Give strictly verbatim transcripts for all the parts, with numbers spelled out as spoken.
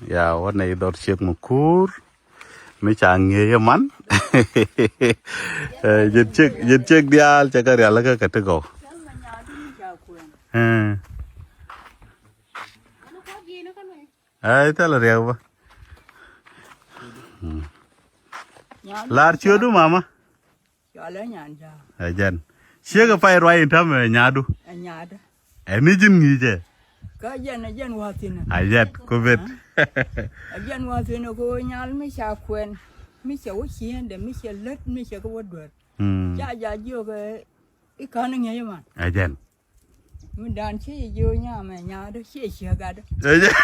Ya, wä nɛy dhɔr ciek mi kuur. Mi ca ŋi̱eec ɛ man. Eh, ji̱n ciek, ji̱n ciek diaal cɛ kɛ rialikä kɛ ti gɔw. Eh. Ai, thilɛ riɛk bä. Mm. Lar ciötdu mama. Cɔalɛ Nyan Ja̱a̱. Ɛ jɛn. Ciek ɛ pay ruac in täämɛ, eh, nyaadu. Ɛ nyaadu. Ɛ ni ji̱n ŋi̱i̱cɛ. Kä jɛn, ɛ jɛn wa̱a̱ thi̱n. Ɛ jɛn, ku bet. Ɛ jɛn wa̱a̱ thi̱n, ku nyal mi ca kuɛn, mi cɛ wä ciëŋdɛ, mi cɛ lät, mi cɛ kɛ wä duer. Mm. Ca ja̱ jiök, eh, i̱ ka̱n i̱ ŋi̱eec iman. Ɛ jɛn. Mi dan ci jiö nyamɛ nyaadu ci ciek gatdu. Ɛ jɛn.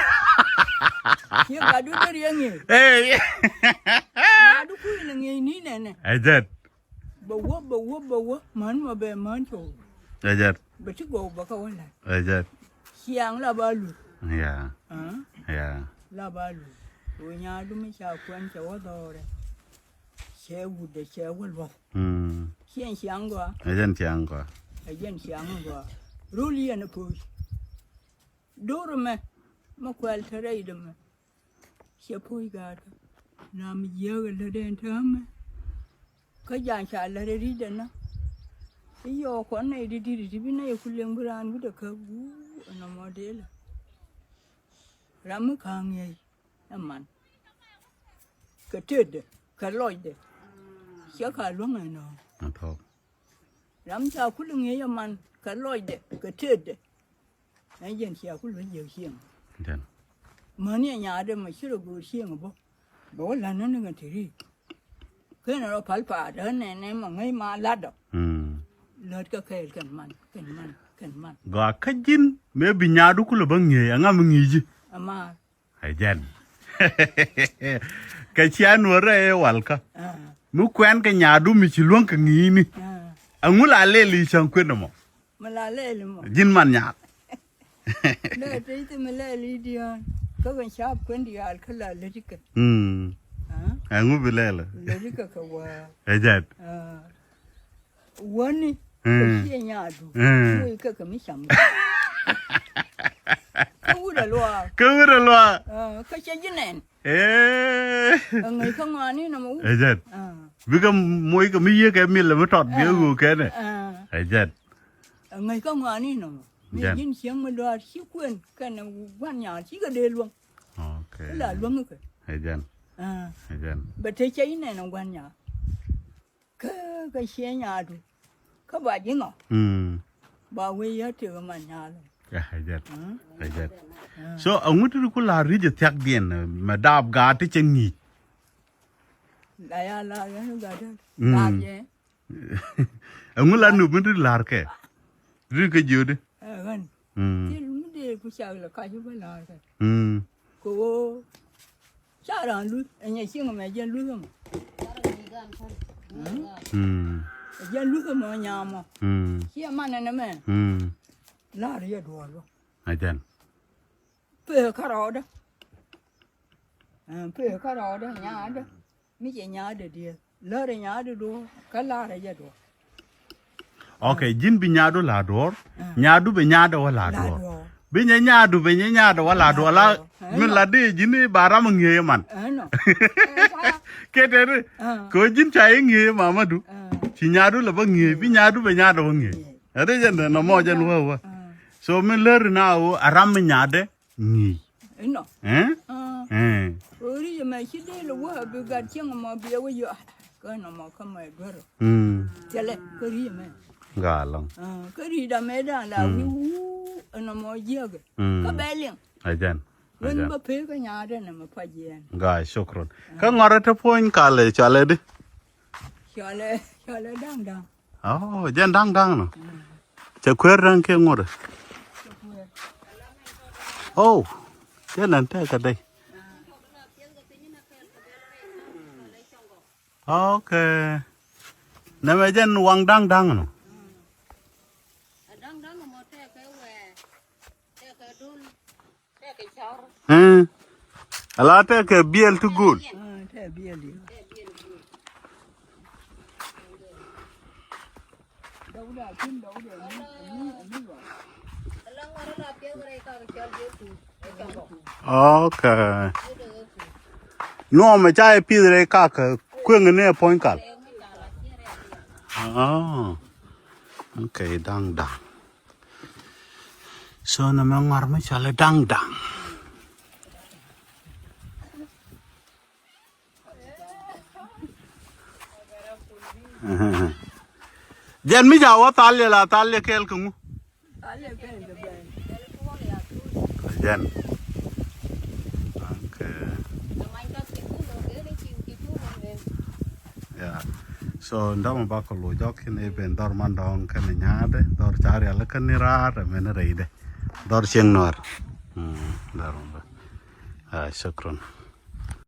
Ciek gatdu deri yɛ ŋi̱eec. Ɛ jɛn. Nyaadu kui̱ ni ŋi̱eec ni nɛnɛ. Ɛ jɛn. Bɛ wä, bɛ wä, bɛ wä. Män mɔ bɛ män cɔw. Ɛ jɛn. Bɛ ti gɔw bɛ kä wä la̱t. Ɛ jɛn. Ciaŋ la ba luth. Ya. Ah. Ya. La ba luth. Wä nyaadu mi ca kuɛn cɛ wä dhɔrɛ. Cɛ wutdɛ cɛ wä luɔth. Mm. Ciɛn ciaŋ gɔaa. Ɛ jɛn ciaŋ gɔaa. Ɛ jɛn ciaŋ gɔaa. Rol yɛn ɛ po̱o̱c. Do̱r ɛmɛ, mɛ kuɛl te rɛydɛ mɛ. Cɛ po̱o̱c gaatkä. Na mi jiääk ɛ lätdɛ ɛn täämɛ. Kä ja̱a̱ŋ ca lät ɛ ri̱cdɛ na. I̱ yɔɔk kɔn nɛy di̱t di̱t ti bi nɛy ku liɛŋ bi raan wi̱cdɛ käp guur ɛnɔmɔ dee lɛ. Ram mi ka̱a̱ŋ ŋi̱eec. Ɛ man. Kɛ tetdɛ, kɛ lɔcdɛ. Ciɛ ka luäŋ ɛnɔ. Ɛ tɔ̱. Ram ca kul ŋi̱eec ɛ man, kɛ lɔcdɛ, kɛ tetdɛ. Ɛn jɛn cia kul wä jiäk cieŋ. Jɛn. Mäni ɛ nyaadɛ mɛ ci rɔ go̱o̱r cieŋ bä. Bɛ wä la̱t ni ni ŋɛ te ri. Ken rɔ pal paat ɛ nɛnɛ mɛ ŋäc ma la̱tdɔ. Mm. Lät kɛ kɛɛl kɛn man, kɛn man, kɛn man. Gɔaa kä ji̱n mëë bi nyaadu kulɛ bä ŋi̱eec, ɛŋa mi ŋi̱i̱ci? Ɛ maar. Ɛ jɛn. Kɛ cia nuɔrɛ ɛ walkä. Ah. Mi kuɛn kɛ nyaadu mi ci luäŋ kɛ ŋi̱i̱cni. Ah. Ɛŋu la lɛl i̱ cäŋ kuën ɛmɔ? Mi la lɛl mɔ. Ji̱n man nyaal. Lɛ tëë thim lɛl i̱ diɔ̱ɔ̱n. Kä kɛ caap kuën diaal kä la lätikɛ. Mm. Ah. Ɛŋu bi lɛl? Lätikɛ kɛ waa. Ɛ jɛn. Ah. Wäni. Mm. Kɛ ciɛ nyaadu. Mm. Woi kɛ kɛ mi cam. Kä wut ɛ luaak. Kä wut ɛ luaak. Ah, kä cɛ ji̱ nɛn. Eh. Ɛ ŋäc kä ŋɔaani nɔmɔ wut. Ɛ jɛn. Ah. Bikɛ moc kɛ mi yiëë kɛ mil mi tɔt bi ɛ ɣöö kɛnɛ. Ah. Ɛ jɛn. Ɛ ŋäc kä ŋɔaani nɔmɔ. Mi ji̱n cieŋ mi dɔaar ci kuën kɛnɛ gua̱n nyaal cikɛ dee luäŋ. Okay. Ila luäŋ kɛ. Ɛ jɛn. Ah. Ɛ jɛn. Bɛ te cɛ inɛn ɛ gua̱n nyaal. Kä kɛ ciɛ nyaadu. Kä ba ji̱ ŋɔ. Mm. Ba wee yä tëë kɛ man nyaal. Ɛ jɛn. Mm. Ɛ jɛn. Ah. So, ɛŋu ti ku la̱r ri̱c ɛ thia̱kdiɛn, mɛ daap gaat ti cɛ ŋi̱i̱c. La ya la̱r yɛn gat dee. Mm. La̱r yɛn. Ɛŋu la nup mi ti la̱r kɛ? Ri kɛ jiötdi. Ɛ ɣän. Mm. Thil mi dee ku cak lɛ kac bä la̱r kɛ. Mm. Kɛ ɣöö ca raan luth ɛ nyɛ cieŋ ɛmɛ jɛn luth ɛmɔ. Mm. Ɛ jɛn luth ɛmɔ nyamɔ. Mm. Ciɛ man ɛn ɛmɛ. Mm. La̱r yɛ duɔɔl bä. Ɛ jɛn. Pee kärɔɔdä. Ɛɛ, pee kärɔɔdä nyaadä. Mi cɛ nyaadä diɛ. Lärɛ nyaadä duɔ̱ɔ̱r kä la̱rɛ jɛ duɔ̱ɔ̱r. Ok, ji̱n bi nyaadu la duɔ̱ɔ̱r. Ah. Nyaadu bɛ nyaadɛ wä la duɔ̱ɔ̱r. Bi nyɛ nyaadu bɛ nyɛ nyaadɛ wä la duɔ̱ɔ̱r. La, mi la dee ji̱n i̱ ba ram ŋi̱eec man. Ɛnɔ. Kɛ tɛri. Ah. Kɛ ji̱n ca i̱ ŋi̱eec mamadu. Ah. Ci nyaadu la bä ŋi̱eec, bi nyaadu bɛ nyaadɛ wä ŋi̱eec. Ɛ dee jɛn dee nɔmɔ jɛn wä wä. Ah. So mi lär na wä a ram mi nyaadɛ ŋi̱i̱c. Inɔ. Eh? Ah. Eh. Ori yɛ mɛ ci dee lɛ wä bi gat cieŋ mɔ bi wä yɔ. Kä nɔmɔ kä mɛ duer. Mm. Thilɛ kä ri yɛ mɛ. Gaa lɔŋ. Ah, kä ri da mɛ da la wi wu nɔmɔ jiäk. Mm. Kä bɛ liŋ. Ajan. Wen bä pek kä nyaadɛ nɛ mɛ pa jiɛn. Gaa, shukran. Kä ŋɔrɛ te puɔ̱ny kalɛ cɔalɛ di? Cɔalɛ, cɔalɛ daŋ daŋ. Oh, jɛn da̱ŋ da̱ŋ nɔ. Mm. Cɛ kueer da̱ŋ kiɛ ŋuɔ̱t. Cɛ kueer. Oh, jɛn ɛn tɛkɛ dɛy. Okay. Nɛmɛ jɛn waŋ da̱ŋ da̱ŋ nɔ. Mm. Ɛ da̱ŋ da̱ŋ mɔ tɛkɛ wɛɛ, tɛkɛ dul. Ɛɛ. Ala tɛkɛ biɛl ti go̱o̱l. Ah, tɛkɛ biɛl ti. Okay. Nuɔmɛ ca yɛ pith rɛy kakä kueŋ ni ɛ puɔ̱ny kal. Oh. Okay, daŋ daŋ. So nɛ mɛ ŋɔr mi cɔl i̱ daŋ daŋ. Jɛn mi ca wä thal yɛ la thal yɛ kɛɛl kɛ ŋu? Jɛn. Okay. Yeah. So ndɔmɔ bakɔ lo̱c jɔk kin i̱ ben dhɔr man dɔŋ kɛn nyaatdɛ dhɔr ca rial kɛn ni raar ɛmɛn rɛydɛ dhɔr cieŋ nuɔr. Mm, dhɔr mɔ ba. Ah, shukran.